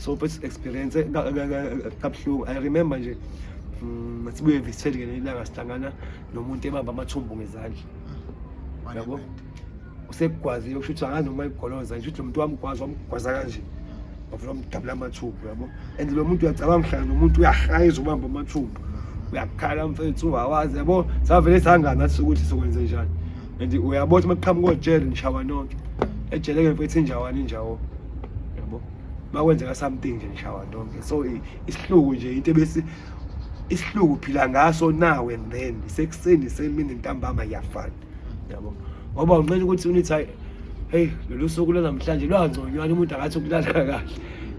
So mfethu, experience kabuhlungu. I remember nje, sibuye visitheli ngelinye ilanga, sihlangana nomuntu ebamba amathumbu ngezandla. What Yabo. happened? Usekugwazile, kusho ukuthi angazi noma igoloza nje, ukuthi lo muntu wamgwaza, wamgwaza kanje, wavula, wamdabula amathumbu, yabo. And lo muntu, uyacabanga, uhlala nomuntu uyahayiza, ubamba amathumbu, uyakhala mfethu, ungawazi, yabo. Savele sangana nathi ukuthi sokwenze njani. And uyabona ukuthi uma kuqhamuka ojele, nishawa nonke ejele-ke mfethu, injawana injawo, yabo. Uma kwenzeka something nje, nishawa nonke. So isihluku nje, into ebesi isihluku phila ngaso now and then, isekuseni, isemini, ntambama, iyafana, yabo, ngoba unqena ukuthi unithi, hayi, hey, lolu suku lwanamhlanje lwangconywana, umuntu akathi ukulala kahle.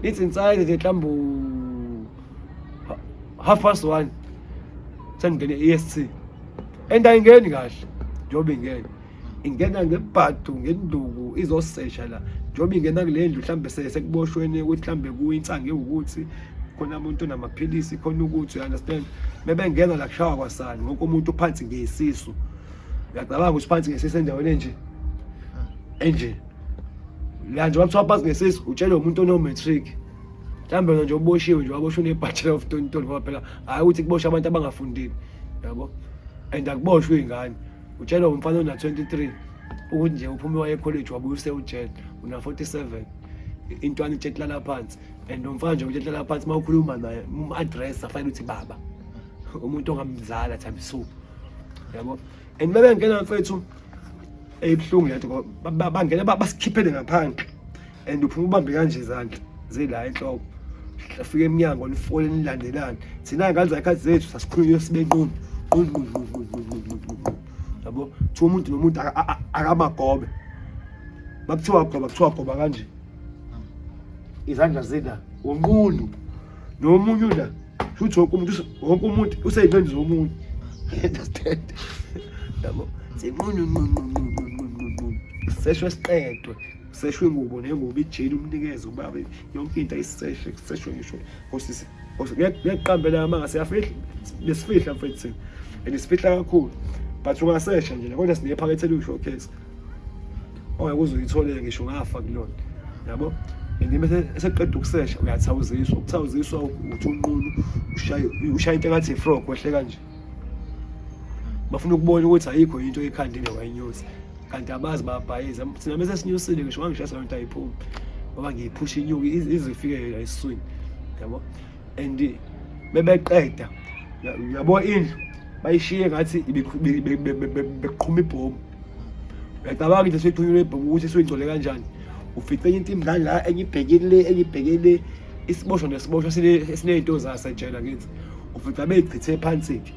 Nithi inside nje mhlawumbe 1:30 sengingene e-EST, and ayingeni kahle njengoba ingena ngebhadu, ngenduku, izosesha la. Njengoba ingena kule ndlu, mhlawumbe sekuboshweni ukuthi mhlawumbe kuyinsangu ewukuthi khona umuntu onamaphilisi khona, ukuthi you understand, mebengena la kushawa kwasani, wonke umuntu phansi ngesisu. Uyacabanga ukuthi phansi ngesisu endaweni enje enje la nje, kuthiwa phansi ngesisu, utshele umuntu ono-matric mhlawumbe wena nje uboshiwe nje, waboshwa une-bachelor of tontoni, ngoba phela hhayi ukuthi kuboshwe abantu abangafundile, yabo, and akuboshwe iy'ngane. Utshelwa umfana ona-23 ukuthi nje uphume waye ekholeji, wabuya usewujele, una-47, intwana itshetlala phansi. And lo mfana nje utshetlala phansi, uma ukhuluma naye, um-address afanele ukuthi baba, umuntu ongamzala times two, yabo. And bebengena mfethu, eyibuhlungu lento, ngoba bangena basikhiphele ngaphandle, and uphuma ubambe kanje, izandla zila enhloko, fika emnyango, nifole, nilandelane. Thina ngane zakhathi zethu sasikhulunywe sibe nqunu nqunu nqunu nqunu nqunu nqunu nqunu, yabo. Kuthiwa umuntu nomuntu akamagobe, makuthiwa goba, kuthiwa goba kanje, izandla zila, unqunu nomunye ula, futhi wonke umuntu usey'ntweni zomunye, understand, yabo. Sinqunu nqunu nqunu nqunu nqunu, seshwe, siqedwe, seshwe ingubo nengubo, ijini, umnikeze ubaba yonke into, ayiseshe, kuseshwe ngisho osisi. Ngiyaqambela amanga, siyafihla, besifihla mfethu thina, and sifihla kakhulu, but ungasesha nje, kodwa sinephakethe eliwu-showcase ongeke uze uyitholele ngisho ungafa kulona, yabo. And bese eseqeda ukusesha, uyathawuziswa. Ukuthawuziswa uthi unqunu, ushaye into engathi i-frog, wehle kanje, bafuna ukubona ukuthi ayikho into ekhandile wayinyusa, kanti abazi, bayabhayiza. Thina bese sinyusile, ngisho wangishaya into ayiphumi, ngoba ngiyiphusha inyuki ize ifike la esiswini, yabo. And bebeqeda, uyabo, indlu bayishiye ngathi beqhuma ibhomu. Uyacabanga into esuyiqhunyelwe ibhomu ukuthi isuyingcole kanjani. Ufice enye into imdlali la, enye ibhekile le, enye ibhekile le, isiboshwa nesiboshwa siney'nto zaso ejele ngithi, ufica beyichithe phansi-ke.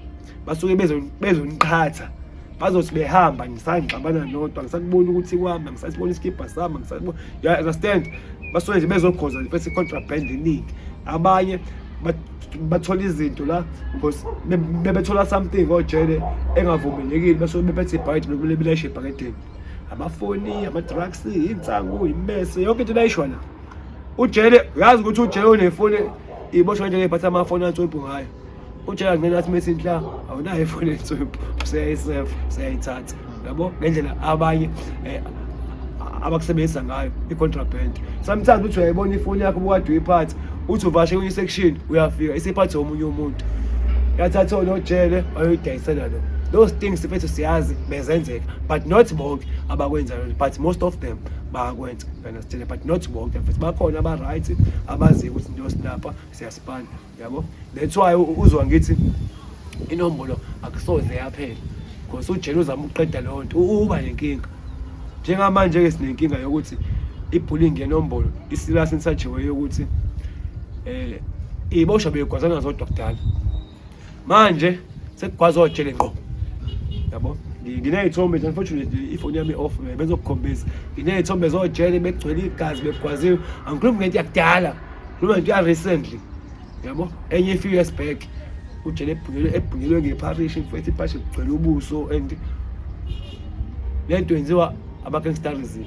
Basuke bezoniqhatha, bazothi behamba, ngisangixabana nodwa, ngisakubona ukuthi kwami, angisasibona isikibha sami, angisasibona, you understand. Basuke nje bezokhoza nje futhi i-contraband eningi. Abanye bathola izinto la because bebethola something ojele engavumelekile, basuke bephethe ibhakede, bekumele belayishe ebhakedeni, amafoni, ama-drugs, insangu, imese, yonke into layishwa la. Ujele, uyazi ukuthi ujele unefoni, iboshwa nje ephatha amafoni antswempu ngayo. Ujele angena athi methi nhla, awunayo ifoni enswempu, useyayisefa, useyayithatha, yabo, ngendlela abanye abakusebenzisa ngayo i-contraband. Sometimes uthi uyayibona ifoni yakho ubukade uyiphatha, uthi uvashe kwenye section, uyafika isiphathwe omunye umuntu, yathatha onojele wayoyidayisela lo. Those things mfethu siyazi bezenzeka, but not bonke abakwenzayo, but most of them bayakwenza, you understand, but not bonke mfethu. Bakhona aba-right, abaziyo ukuthi into silapha siyasipana, yabo. That's why uzwa ngithi inombolo akusoze yaphela, because ujele uzama ukuqeda leyo nto, uba nenkinga. Njengamanje-ke sinenkinga yokuthi i-bullying yenombolo i-serious in such a way yokuthi iboshwa beyigwazana zodwa kudala, manje sekugwaza ojele ngqo, yabo. Nginey'thombe nje, unfortunately ifoni yami off, bezokukhombisa, nginey'thombe zojele begcwele igazi, begwaziwe. Angikhulumi ngento yakudala, ngikhuluma ngento ya-recently, yabo, enye few years back, ujele ebhunyelwe ngepharishi mfethu, ipharishi kugcwele ubuso. And lento yenziwa ama-gangsterism,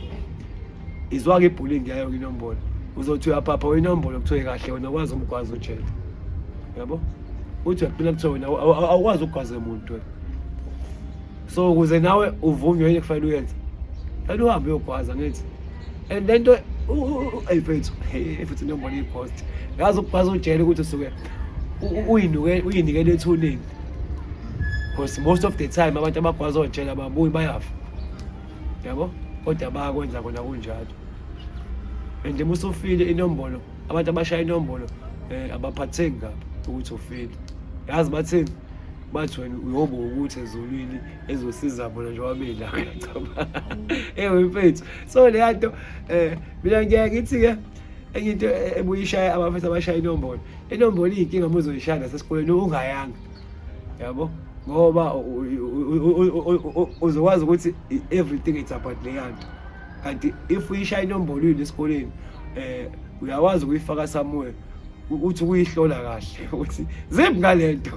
izwa-ke i-bullying yayo inombolo. Uzothi uyaphapha wenombolo, kuthiwe kahle wena wazi umgwazi ujele, yabo. Uthi uyaqina, kuthiwe wena awukwazi ukugwaza muntu wena. So ukuze nawe uvunywe, yini kufanele uyenze? Fanele uhambe uyogwaza, ngithi. And lento Eyi mfethu, hey mfethu, inombolo iyi-post. Yazi ukubhaza ujele ukuthi usuke uyinuke uyinikele ethuneni, because most of the time abantu abagwaza ojele ababuyi, bayafa, yabo. Kodwa bayakwenza kona kunjalo. And uma usufile inombolo, abantu abashaya inombolo abaphatheki kabi ukuthi ufile. Yazi bathini? Bathi wena uyobe ukuthi ezulwini ezosiza bona njengoba bela. Uyacabanga, ewe mfethu? So leya nto, mina ngiyaye ngithi-ke enye into ebuye ishaya abafethu abashaya inombolo, inombolo iyinkinga uma uzoyishaya nasesikoleni ungayanga, yabo, ngoba uzokwazi ukuthi everything it's about leya nto. Kanti if uyishaya inombolo uyini esikoleni, uyakwazi ukuyifaka somewhere, uthi ukuyihlola kahle ukuthi ziphi ngalento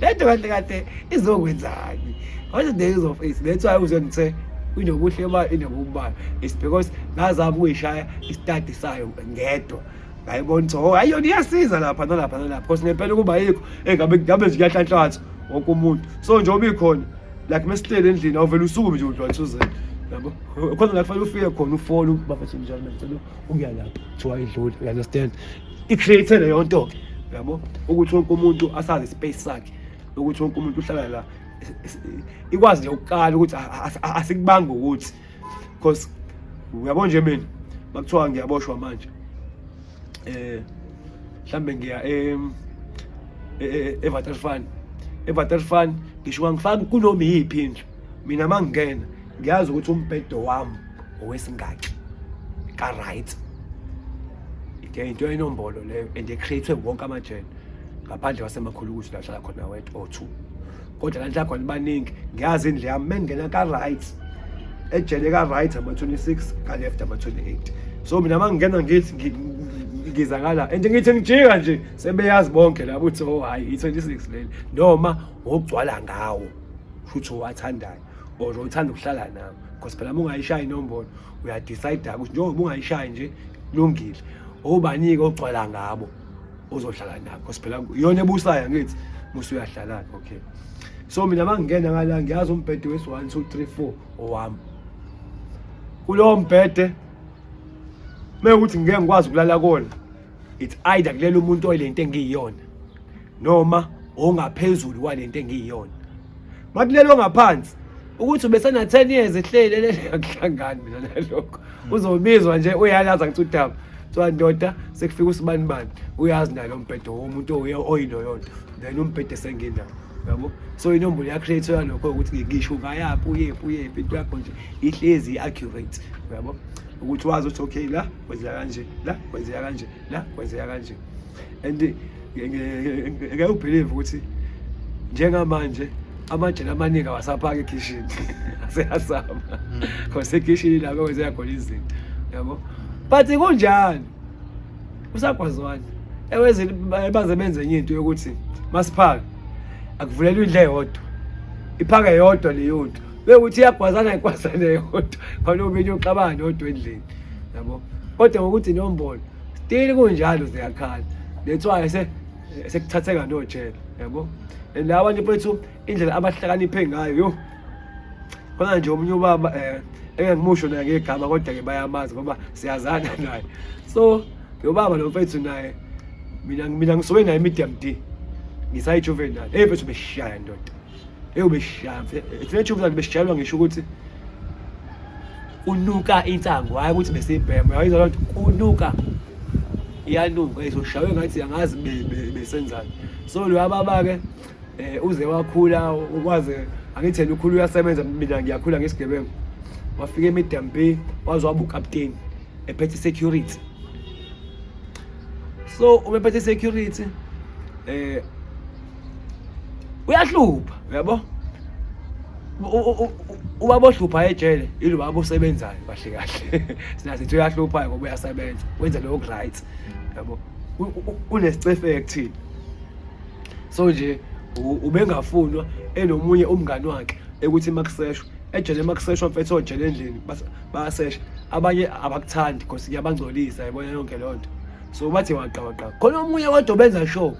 lento kahle kahle izokwenzani, what is the use of it. That's why uze ngithe inobuhle ba inobubi bayo. It's because ngazama ukuyishaya i-study sayo ngedwa, ngayibona ukuthi, oh, ayona iyasiza lapha nalapha nalapha, because ngempela ukuba yikho engabe ngabe nje kuyahlanhlatha wonke umuntu. So njengoba ikhona, like mesihleli endlini, awuvele usukume nje udlwathuzele, yabo, khona la kufanele ufike khona ufone, bafethu, njalo ngicela ukuya lapha, kuthiwa idlule. You understand? I-create leyo nto-ke, yabo, ukuthi wonke umuntu asazi ispace sakhe, ukuthi wonke umuntu uhlala la, ikwazi nje ukuqala ukuthi asikubanga ukuthi, because uyabo nje mina makuthiwa ngiyaboshwa manje, mhlambe ngiya eVaterfan, eVaterfan, ngisho ungangifaki kunoma iyiphi indlu, mina mangingena ngiyazi ukuthi umbhedo wami owesingaki ka-right. Into inombolo leyo and e-create wonke amajele ngaphandle kwasemakhulu ukuthi la hlala khona wedwa or two, kodwa la ngihlala khona baningi. Ngiyazi indlu yami mengingena ka-right ejele, ka-right ama-26, ka-left ama-28. So mina uma ngingena ngithi ngiza ngala and ngithi ngijika nje, sebeyazi bonke labo ukuthi, oh, hhayi, i-26 leli, noma ogcwala ngawo futhi owathandayo or othanda ukuhlala nawo, because phela uma ungayishayi inombolo uyadecide ukuthi njengoba ungayishayi nje kulungile, obanike ogcwala ngabo ozohlala nabo, because phela iyona ebusayo, ngithi musu uyahlala. Okay, so mina mangingena ngala ngiyazi umbhede wesi 1 2 3 4 owami. Kulowo mbhede mekuthi ngeke ngikwazi ukulala kona, it's either kulela umuntu oyilento engiyiyona noma ongaphezulu kwalento engiyiyona. Makulelo ngaphansi ukuthi ubesena 10 years ehleli lele, akuhlangani mina nalokho. Uzobizwa nje, uyalaza ngithi udaba, kuthiwa ndoda sekufika usibani bani, uyazi naye lo mbhedo womuntu oyiloyo nto, then umbhede senginawo, yabo. So inombolo ya-create yalokho ukuthi ngisho ungayaphi, uyephi uyephi, into yakho nje ihlezi i-accurate, uyabo, ukuthi wazi ukuthi okay, la kwenzeka kanje, la kwenzeka kanje, la kwenzeka kanje. And ngeke ubelieve ukuthi njengamanje amajele amaningi awasaphaki ekhishini, aseyasaba, because ekhishini lapho kwenzeka khona izinto, yabo. But kunjalo usagwazwana ewezini, baze benze enye into yokuthi masiphaka akuvulelwa indlu eyodwa, iphake yodwa leyo nto, bekuthi iyagwazana, igwazane yodwa khona, omunye uxabana yodwa endlini, yabo. Kodwa ngokuthi inombolo still kunjalo ziyakhala. That's why sekuthatheka nojele, yabo. And laba bantu mfethu, indlela abahlakaniphe ngayo, yo, khona nje omunye ubaba engangimusho naye ngegama, kodwa ke bayamazi ngoba siyazana naye. So lo baba lo mfethu naye mina ngisuke naye medium D, ngisayi-juvenile. Hey mfethu, beshaya ndoda, hey, ubeshaya mfethu. Juvenile beshayelwa ngisho ukuthi kunuka insangu, hhayi ukuthi besibhema, uyayizwa loo nto, kunuka, iyanuka, izoshaywe ngathi angazi besenzani. So lo baba-ke uze wakhula, ukwazi angithi yena ukhula uyasebenza, mina ngiyakhula ngesigebengu. Wafika e-medium B, waze waba ukapteni ephethe security. So uma ephethe security uyahlupha, uyabo, ubaba ohlupha ejele yilo baba osebenzayo kahle kahle. Sina sithi uyahlupha ngoba uyasebenza, wenza lokho right, yabo, unesicefe ekuthini. So nje ubengafunwa enomunye umngani wakhe ekuthi makuseshwa ejele, makuseshwa mfethu ojele endlini bayasesha, abanye abakuthandi because kuyabangcolisa, yabona yonke leyo nto. So bathi waqa waqa khona omunye kodwa benza sure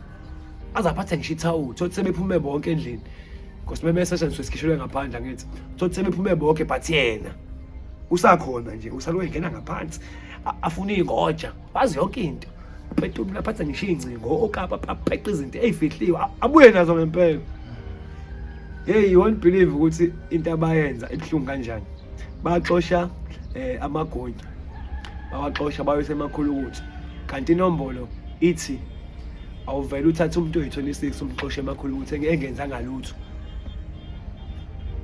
azaphathe ngisho ithawula, thothi sebephume bonke endlini, because bebesesha nje sikhishelwe ngaphandle, angithi thothi sebephume bonke, but yena usakhona nje, usaloku engena ngaphansi. Afuna iy'ngoja, wazi yonke into. Petulu laphatha ngisho iy'ngcingo, okapa apeqa izinto ey'fihliwe, abuye nazo ngempela. Hey, you won't believe ukuthi into abayenza ibuhlungu kanjani. Baxosha amagonya, bawaxosha bayose emakhulukuthi. Kanti inombolo ithi awuvele uthathe umuntu oyi-26 umxoshe emakhulukuthi engenzanga lutho.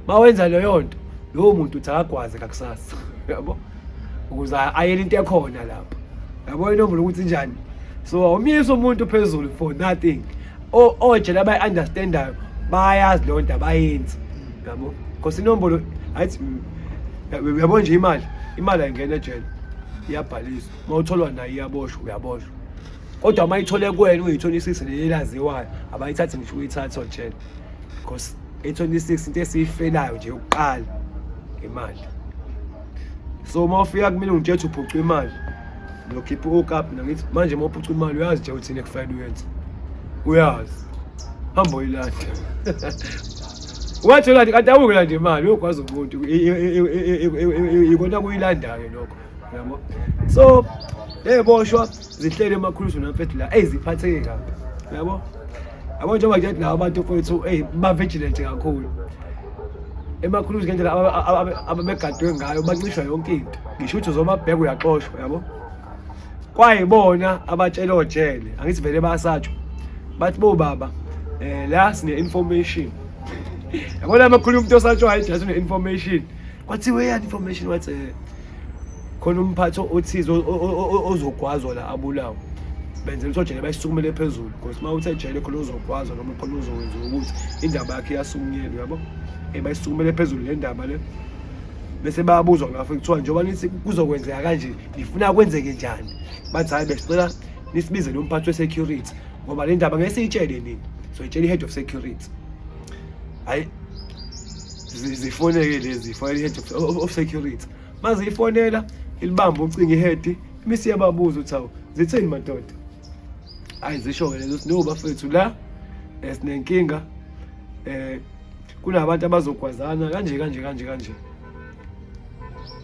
Mawenza leyo nto, lowo muntu uthi akagwaze kakusasa. Yabo? Ukuze ayele into ekhona lapho. Yabo inombolo ukuthi injani? So awumyisi umuntu phezulu for nothing. Ojele abayi-understandayo bayazi leyo nto abayenzi. Yabo? Because inombolo ayithi uyabo nje imali, imali ayingena ejele. Iyabhaliswa. Uma utholwa nayo iyaboshwa, uyaboshwa. Kodwa uma ithole kuwena uyi-26 leli elaziwayo, abayithathi ngisho ukuyithatha ojele. Because i-26 into esiyifelayo nje yokuqala imali. So uma ufika kumina ungitshela ukuthi uphucwa imali, ngiyokhipha u-okapi mina ngithi manje uma uphucwa imali uyazi nje uthini ekufanele uyenze. Uyazi. Hamba uyilanda. Wathi ulanda kanti awukulanda imali uyokwazi umuntu ikona kuyilandayo lokho. Yabo. So ley'boshwa zihlele emakhuluso namfethu la eyi ziphatheke kabi. Yabo. Yabo njengoba nje la abantu mfethu eyi ba-vigilant kakhulu. Emakhuluso ngendlela ababegadwe ngayo bancishwa yonke into. Ngisho ukuthi uzobabheka uyaxoshwa yabo. Kwayibona abatshela ojele, angithi vele bayasatshwa. Bathi bo baba la sine information. Yabona amakhulu umuntu osatshwayo nje sine information. Kwathiwa eyani information wathi khona umphathi othize ozogwazwa la abulawe. Benzela ukuthi ojele bayisukumele phezulu because uma uthe ejele khona uzogwazwa noma khona uzokwenziwa ukuthi indaba yakhe iyasukunyelwa yabo. Bayisukumele phezulu le ndaba le. Bese bayabuzwa ngafike kuthiwa njengoba nithi kuzokwenzeka kanje nifuna kwenzeke njani? Bathi hayi besicela nisibize lo mphathi we-security ngoba le ndaba ngeke siyitshele nini. So itshela i-head of security. Hayi zifoneke lezi zifonela i-head of security. Maziyifonela ilibamba ucingo i-head imisi iyababuza ukuthi hawu zithini madoda. Hayi zisho-ke lezo ukuthi no bafethu la sinenkinga kunabantu abazogwazana kanje kanje kanje kanje.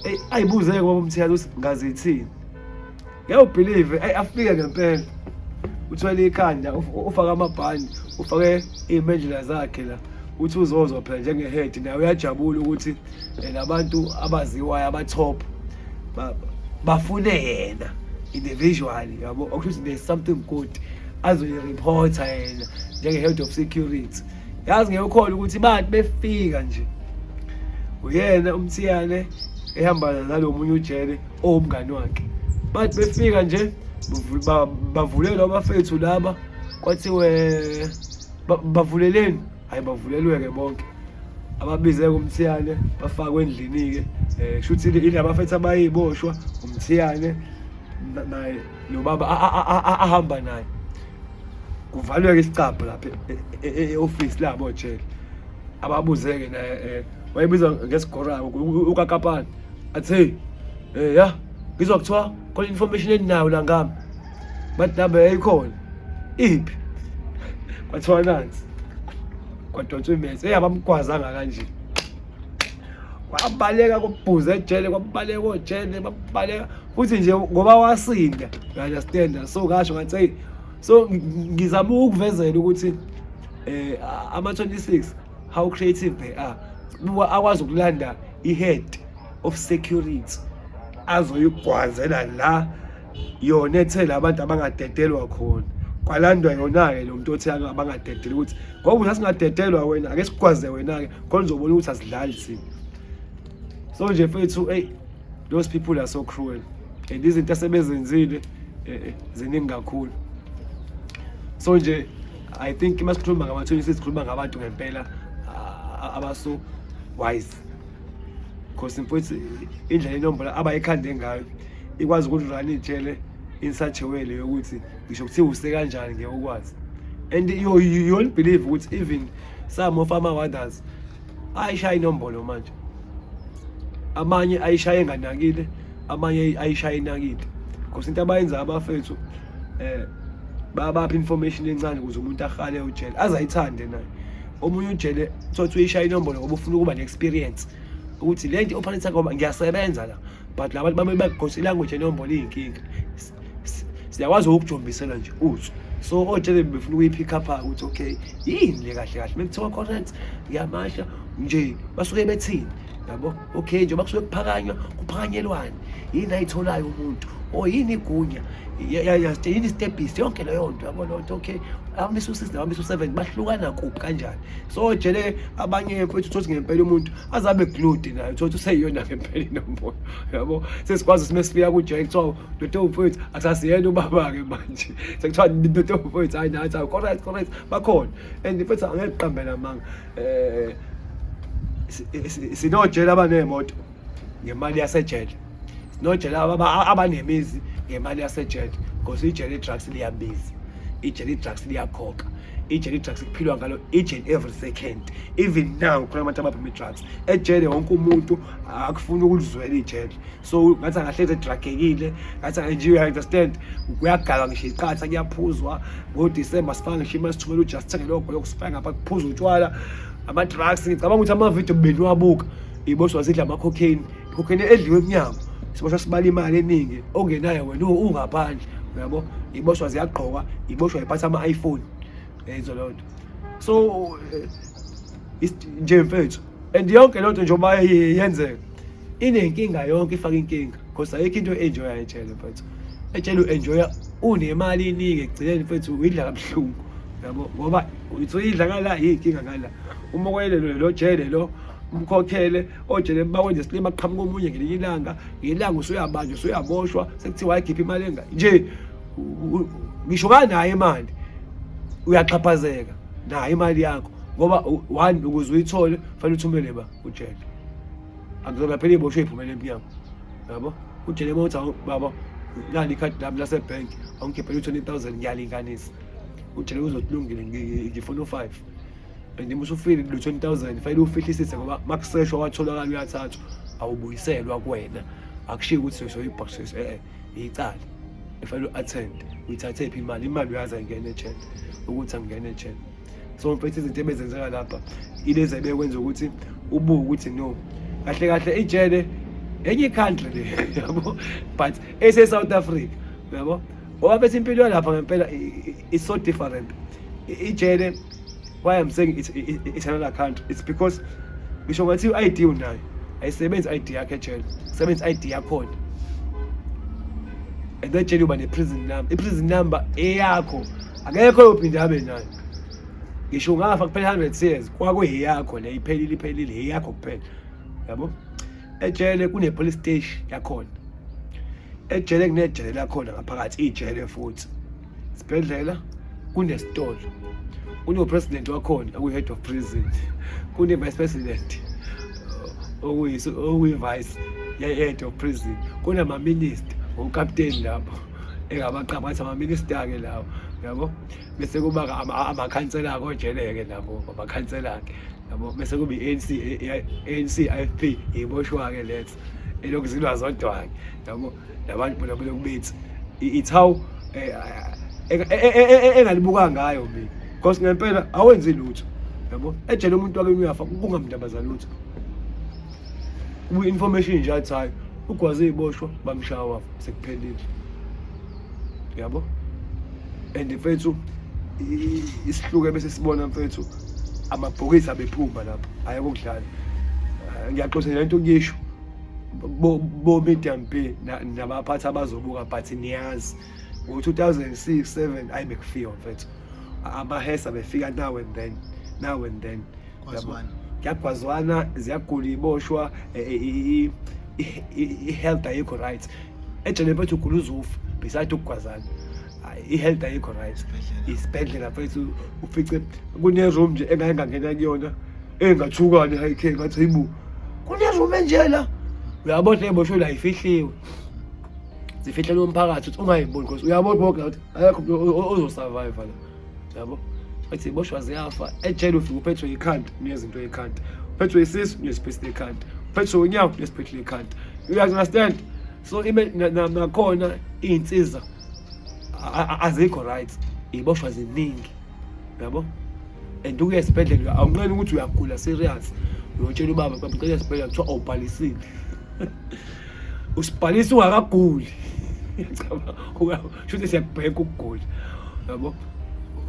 Eyi ayibuze-ke baba uMthiyane ukuthi ngazithini. Ngeke ubelieve eyi afike ngempela. Uthwele ikhanda ufake amabhandi ufake iy'mendlela zakhe la. Uthi uzozwa phela njenge-head naye uyajabula ukuthi labantu abaziwayo aba-top bafune yena individually yabo okusho ukuthi there's something good azoyireporta yena njenge-head of security. Yazi ngeke ukhole ukuthi bathi befika nje uyena uMthiyane ehamba nalo munye ujele owumngani wakhe. Bathi befika nje bavulelwa abafethu laba kwathiwe bavuleleni, hayi bavulelwe-ke bonke. Ababize kuMthiyane bafakwe endlini-ke kusho ukuthi ilabafethu abayiboshwa uMthiyane naye nobaba ahamba naye. Kuvalwe-ke isicabha lapha e-ofisi labo ojele. Ababuze-ke naye wayebiza ngesigorayo uKakapane athi hey ya ngizwa kuthiwa khona information eninayo la ngami. Bathi namba yayikhona iphi? Kwathiwa nansi. Kwadonswa imese. Hey abamgwazanga kanje. Wabaleka kubhuza ejele, kwabaleka ojele, babaleka futhi nje ngoba wasinda. You understand? So ngasho ngathi hey so ngizama ukukuvezela ukuthi ama-26 how creative they are. Akwazi ukulanda i-head of security azoyigwazela la yona ethela abantu abangadedelwa khona. Kwalandwa yona-ke lo muntu othe abangadedelwa ukuthi ngoba usasingadedelwa wena ake sigwaze wena-ke khona uzobona ukuthi asidlali thina. So nje mfethu hey those people are so cruel and izinto asebezenzile ziningi kakhulu. So nje I think uma sikhuluma ngama-26 sikhuluma ngabantu ngempela abaso wise. Because mfethu indlela inombolo abayikhande ngayo ikwazi ukurun ijele in such a way le yokuthi ngisho kuthiwa use kanjani ngeke ukwazi. And you won't believe ukuthi even some of ama-warders ayishaya inombolo manje. Amanye ayishaya enganakile, amanye ayishaya enakile. Because into abayenzayo abafethu babapha information encane ukuze umuntu ahale ujele aze ayithande naye. Omunye ujele thothi uyishaya inombolo ngoba ufuna ukuba ne-experience ukuthi le nto i-operator ngoba ngiyasebenza la. But labantu bame bagqosa ilanguage enombolo iyinkinga. Siyakwazi ukujombisela nje uthu. So otshele befuna ukuyi-pick up ukuthi okay, yini le kahle kahle mekuthiwa correct ngiyamasha nje basuke bethini, yabo? Okay, njengoba kusuke kuphakanywa, kuphakanyelwani, yini ayitholayo umuntu, or yini igunya, yini istebhisi, yonke leyo nto, yabo leyo nto. Okay, abamisa u-6 nabamisa u-7 bahlukana kuphi, kanjani? So jele abanye mfethu uthole ngempela umuntu azabe glued naye, uthole useyiyona ngempela inombolo, yabo. Sesikwazi sime sifika kujele kuthiwa ndoda mfethu akusasiyena ubaba-ke manje, sekuthiwa ndoda mfethu, hayi nathi correct, correct, bakhona. And mfethu angeke kuqambela amanga, sinojele abaney'moto ngemali yasejele, sinojele abanemizi ngemali yasejele, because ijele i-drugs liyabiza, ijele i-drugs liyakhokha, ijele i-drugs kuphilwa ngalo each and every second. Even now khona abantu ababhema i-drugs ejele. Wonke umuntu akufuni ukulizwela ijele, so ngathi angahlezi edragekile, ngathi nje, you understand, kuyagala ngisho iqatha, kuyaphuzwa ngoDisemba, sifaka ngisho imali, sithumela ujust thenge lokho yokusifaka ngapha, kuphuza utshwala, ama-drugs. Ngicabanga ukuthi amavidiyo beniwabuka, iboshwa zidla ama-cocaine, i-cocaine edliwe emnyango, siboshwa sibala imali eningi ongenayo wena ungaphandle, uyabo. Iboshwa ziyagqoka, iboshwa iphatha ama-iPhone, yayizwa leyo nto. So nje mfethu, and yonke leyo nto njengoba yenzeka inenkinga yonke, ifaka inkinga because ayikho into enjoya ejele mfethu. Ejele u-enjoya unemali iningi, ekugcineni mfethu uyidla kabuhlungu, yabo, ngoba uthi uyidla ngala, iy'nkinga ngala, uma kwelelo lo jele lo umkhokhele ojele bakwenza isilima, qhamuka omunye ngelinye ilanga, ngelanga usuyabanjwa, usuyaboshwa, sekuthiwa ayikhiphe imali enga nje. Ngisho kanayo imali uyaxhaphazeka nayo imali yakho, ngoba one, ukuze uyithole fanele uthumele ba ujele, akuzoba phela iboshwe iphumele emnyango, yabo. Ujele uma uthi baba nali ikhadi lami lasebhenki, awungikhiphele u-20,000, ngiyalinganisa, ujele uzothi lungile, ngifuna u-5. And uma usufile lo 20,000 fanele ufihlisise, ngoba makuseshwa watholakala uyathathwa, awubuyiselwa kuwena. Akushiwo ukuthi soyibhakisisa, icala efanele u-attend, uyithathe phi imali? Imali uyazi ayingene ejele, ukuthi angingene ejele. So mfethu, izinto ebezenzeka lapha ilezi ebekwenza ukuthi ubuke ukuthi no, kahle kahle ijele enye i-country le, yabo, but ese-South Africa, yabo, ngoba bethi impilo yalapha ngempela is so different. Ijele, why I'm saying it's another country, it's because ngisho ngathi i-ID unayo, ayisebenzi i-ID yakho ejele, sebenzi i-ID yakhona. And ejele uba ne-prison number, i-prison number eyakho, akekho yophinde abe nayo. Ngisho ungafa kuphela 100 years, kwakuyiyakho le, iphelile, iphelile, eyakho kuphela, yabo. Ejele kune-police station yakhona, ejele kunejele lakhona ngaphakathi ijele, futhi sibhedlela, kunesitolo, kuno-president wakhona okuyi-head of prison, kune-vice president okuyi-vice ye-head of prison, kunama-minister, okapteni lapho engabaqamba ngathi ama-minister-ke lawo, yabo. Bese kuba amakhansela-ke ojele-ke nabo, amakhansela-ke, yabo. Bese kuba i-ANC, ANC IFP, iboshwa-ke letho elokhu zilwa zodwa-ke, yabo, labantu bona belokhu bethi it's how engalibuka ngayo mina, because ngempela awenzi lutho, yabo. Ejele umuntu wakini uyafa, kungamndabaza lutho, kubu-information nje athi hayi, ugwaze iboshwa, bamshaya wafa, sekuphelile, yabo. And mfethu, isihluke bese sibona mfethu amabhokisi abephuma lapho, ayeke ukudlala. Ngiyaxoxa lento kuyisho bo medium B nabaphathi abazobuka, but niyazi ngo-2006 7 ayi bekufiwa mfethu, amahesa befika now and then, now and then. Kwazwana. Kuyagwazwana, ziyagula iboshwa, i-health ayikho right ejele mfethu, ugula uzufa. Beside ukugwazana, i-health ayikho right. Isibhedlela mfethu, ufice kune-room nje engake ngangena kuyona engathukani, hayi, ngathi hayibo, kune-room enje la, uyabona, eboshwe la, ifihliwe, zifihlelwe umphakathi ukuthi ungayiboni, because uyabona bonke ukuthi akekho umuntu ozosurvive la, yabo. Ethi iboshwa ziyafa ejele, ufike uphethwe ikhanda, unezinto ekhanda, uphethwe isisu, unesiphethe ekhanda, uphethwe unyawo, unesiphethe ekhanda, you understand? So ime nakhona iy'nsiza azikho right, iboshwa ziningi, yabo. And ukuya esibhedlela awunqeni ukuthi uyagula serious, uyotshela ubaba, baba ngicela esibhedlela, kuthiwa awubhalisile. Usibhalisa ungakaguli. Ngiyacabanga shuthi siyakubheka ukugula, yabo.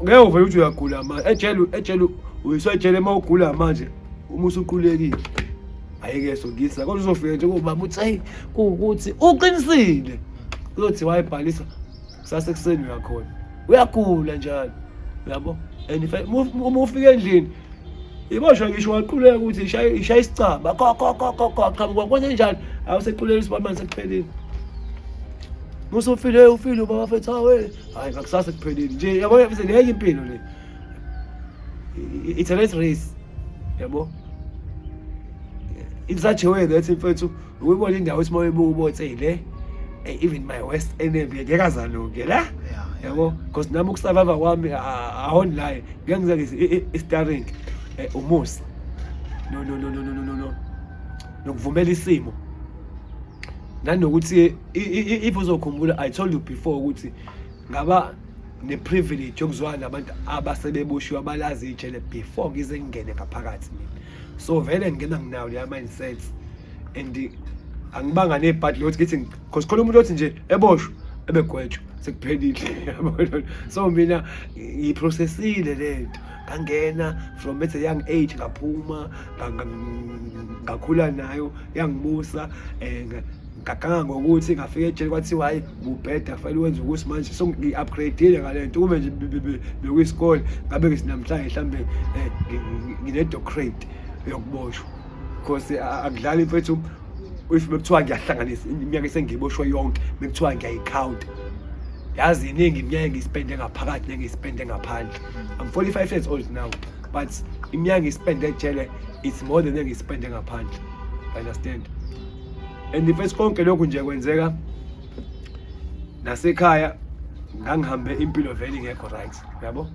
Ngeke uvele uthi uyagula manje ejele, ejele uyiswa ejele uma ugula manje, uma usuqulekile. Ayike songisa, kodwa uzofika nje kubaba uthi, hey, kuwukuthi uqinisile, kuzothi wayebhalisa kusasa ekuseni uyakhona, uyagula njalo, uyabo. And if uma ufika endlini iboshwa ngisho waquleka ukuthi ishaya isicaba ko ko ko ko ko, qhamuka kwenze njani, awusequleka isibamane sekuphelile. Musufile, ufile ubaba fethu, hawe, hayi, ngakusasa kuphelile nje, yabo. Bese leyo impilo le, it's a race race, yabo. In such a way that, mfethu, ukuyibona indawo ethi uma uyibuka le, even my worst enemy ngeke azalunge la, yabo, because nami uku-survive kwami, I won't lie, ngeke ngize i-starring umusa, no no no no no no no, nokuvumela isimo, nanokuthi if uzokhumbula, I told you before ukuthi ngaba ne-privilege yokuzwana nabantu abasebeboshiwe, abalazi ijele before ngize ngingene ngaphakathi mina. So vele ngingena nginayo leya mindset and angibanga nebhadi lokuthi ngithi, because khona umuntu othi nje eboshwe ebegwetshwa sekuphelile, yabona. So mina ngiyi-processile lento, ngangena from at a young age, ngaphuma, ngakhula nayo, yangibusa, ngaganga ngokuthi ngafika ejele kwathiwa, hayi, ubheda, kufanele wenze ukuthi manje. So ngi-upgrade-ile ngale nto. Kube nje bekuyisikole, ngabe ngithi namhlanje mhlambe ngine-doctorate yokuboshwa, because akudlali, mfethu. If bekuthiwa ngiyahlanganisa iminyaka esengiboshwe yonke, bekuthiwa ngiyayi-count, yazi iningi iminyaka engiyi-spende ngaphakathi nengiyi-spende ngaphandle. I'm 45 years old now, but iminyaka engiyi-spende ejele, it's more than engiyi-spende ngaphandle, understand? And first konke lokhu nje kwenzeka nasekhaya, ngangihambe impilo vele ingekho right, yabo.